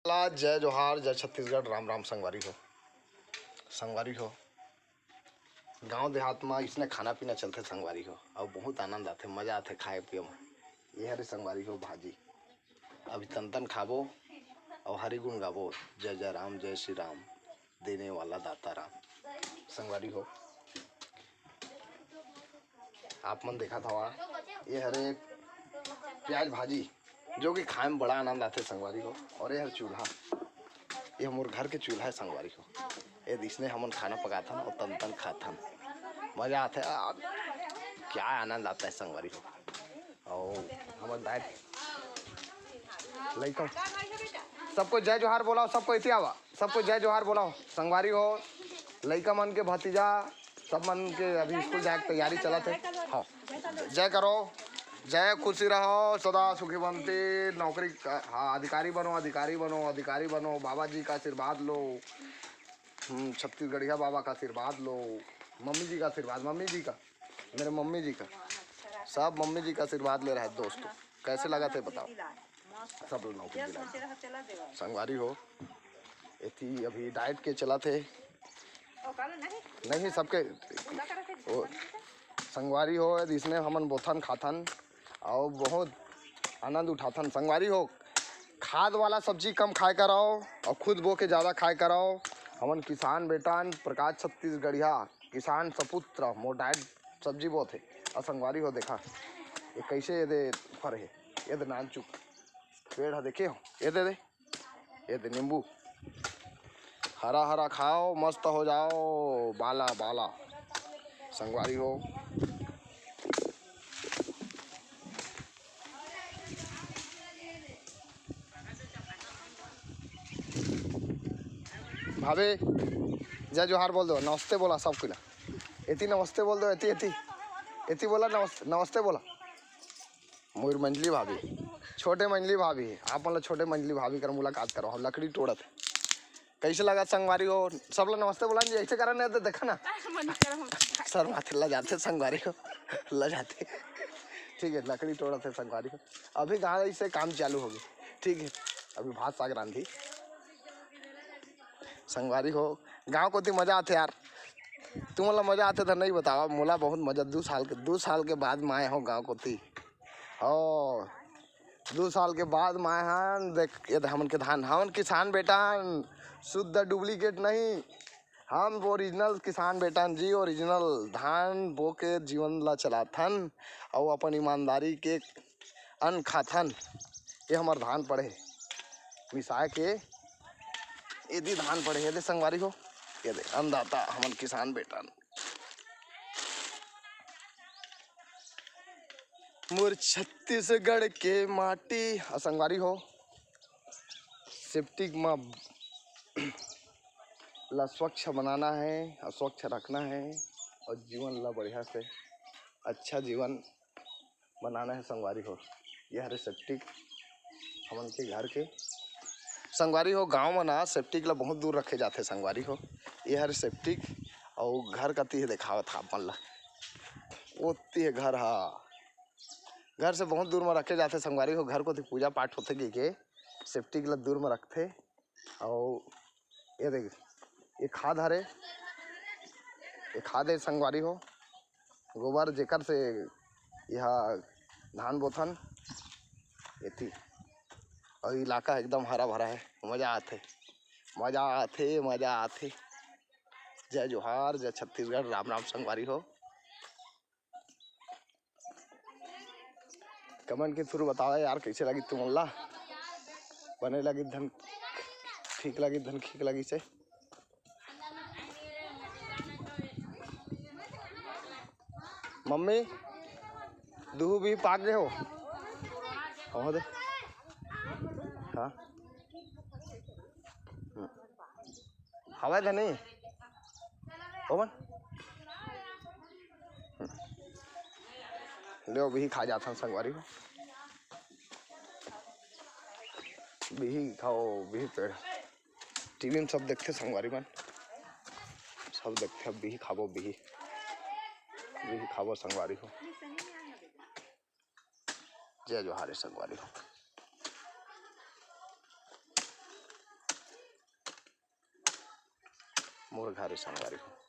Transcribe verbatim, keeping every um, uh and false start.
ला जय जोहार, जय छत्तीसगढ़, राम राम संगवारी हो। संगवारी हो, गांव देहात म इसने खाना पीना चलथे संगवारी हो, अउ बहुत आनंद आथे, मजा आथे खाए पिए म। ये हरे संगवारी हो भाजी, अभी तन तन खाबो अउ हरि गुण गाबो, जय जय राम, जय श्री राम, देने वाला दाता राम। संगवारी हो, आप मन देखत हवा, ये हरे प्याज भाजी, जो कि खाए में बड़ा आनंद आथे संगवारी हो। और ये हर चूल्हा, ये हमर घर के चूल्हा है संगवारी हो। ये दिसने हमन खाना पकाथन और तन तन खाथन, मजा आथे। आ, क्या आनंद आता है संगवारी हो। और हमर दाई लइका, सबको जय जोहार बोलाओ, सबको इति आवा, सबको जय जोहार बोलाओ संगवारी हो। लइका मन के भतीजा सब मन के अभी स्कूल जाए के तैयारी चलत है। हाँ, जय करो, जय खुशी रहो, सदा सुखी बनती। नौकरी क-, हाँ, अधिकारी बनो, अधिकारी बनो, अधिकारी बनो, बाबा जी का आशीर्वाद लो। हम्म, छत्तीसगढ़िया बाबा का आशीर्वाद लो, मम्मी जी का आशीर्वाद, मम्मी जी का, मेरे मम्मी जी का, सब मम्मी जी का आशीर्वाद ले रहा है दोस्त। कैसे लगा थे बताओ, सब लोग नौकरी दिला। संगवारी हो, एती अभी डाइट के चला थे। नहीं, सबके वो संगवारी हो, इसने हमन बोथन खाथन और बहुत आनंद उठाथन। संगवारी हो, खाद वाला सब्जी कम खाए कराओ और खुद बो के ज़्यादा खाए कराओ। हमन किसान बेटान प्रकाश छत्तीसगढ़िया, किसान सपुत्र, मोर डाइट सब्जी बोथे। और संगवारी हो, देखा ये कैसे ये दे फर है, ये दे नानचुक पेड़ है, देखे हो, ये दे दे, ये दे नींबू, हरा हरा खाओ, मस्त हो जाओ, बाला बाला। संगवारी हो, भाभी, जय जोहार बोल दो, नमस्ते बोला सब कुला। एती नमस्ते बोल दो, एती, एती, एती बोला, नमस्ते, नमस्ते बोला। मोर मंझली भाभी, छोटे मंझली भाभी, आप मन ला छोटे मंझली भाभी कर मुलाकात करो, हम लकड़ी टोड़त। कैसे लगा संगवारी हो? सब ला नमस्ते बोला जी, ऐसे करा नहीं तो देखा ना। मन करम। शर्माथे, लजाथे संगवारी हो, लजाथे। ठीक है, लकड़ी टोड़त है संगवारी हो। अभी कहाँ से काम चालू होगी? ठीक है, अभी भात साग रांधी। संगवारी हो, गांव कोती मजा आथे यार। तुमन ला मजा आथे त नहीं बतावा, मोला बहुत मजा। दू साल के, दू साल के बाद मैं आए हो गांव कोती। हो, दू साल के बाद मैं हन। देख, ये हमन के धान, हमन किसान बेटा हन, शुद्ध डुप्लीकेट नहीं। हम ओरिजिनल किसान बेटा हन जी, ओरिजिनल धान बो के जीवन ला चलाथन अउ अपन ईमानदारी के अन्न खाथन। ये हमर धान पड़े हे, मिसाए के ये दे धान पड़े हे, ये दे संगवारी हो, ये दे अन्नदाता हमन किसान बेटा हन। मोर छत्तीसगढ़ के माटी। अ संगवारी हो, सेप्टिक म ला स्वच्छ बनाना है और स्वच्छ रखना है और जीवन ला बढ़िया से अच्छा जीवन बनाना है संगवारी हो। ये हरे सेप्टिक हमन के घर के संगवारी हो। गांव म ना सेप्टिक ला बहुत दूर रखे जाथे संगवारी हो। ये हरे सेप्टिक अउ घर कती हे देखावत हा आप मन ला, ओती हे घर हा। घर से बहुत दूर म रखे जाथे संगवारी हो। घर कोती पूजा पाठ होथे कहिके सेप्टिक ला दूर म रखथे। अउ ये देख, ये खाद हरे, ये खाद हे संगवारी हो, गोबर जेकर से यह धान बोथन एती। अउ इलाका एकदम हरा भरा है, मजा आथे, मजा आथे, मजा आथे। जय जोहार, जय छत्तीसगढ़, राम राम संगवारी हो। कमेंट के through बतावा यार, कैसे लगी तुमन ला? बने लगी धन, ठीक लगी धन, ठीक लगी से। मम्मी, दूहू भी पाक गए हो? ओहो दे। हाँ। हम्म। हवय धनी? ओमन? ले, बिही खा जाथन संगवारी हो। बिही खाओ, बिही पेड़। टीवी में सब देखथे संगवारी मन। सब देखथे, अब बिही खाबो, बिही। बिही खाबो संगवारी हो। जय जोहार संगवारी हो। मोर घरे संगवारी हो।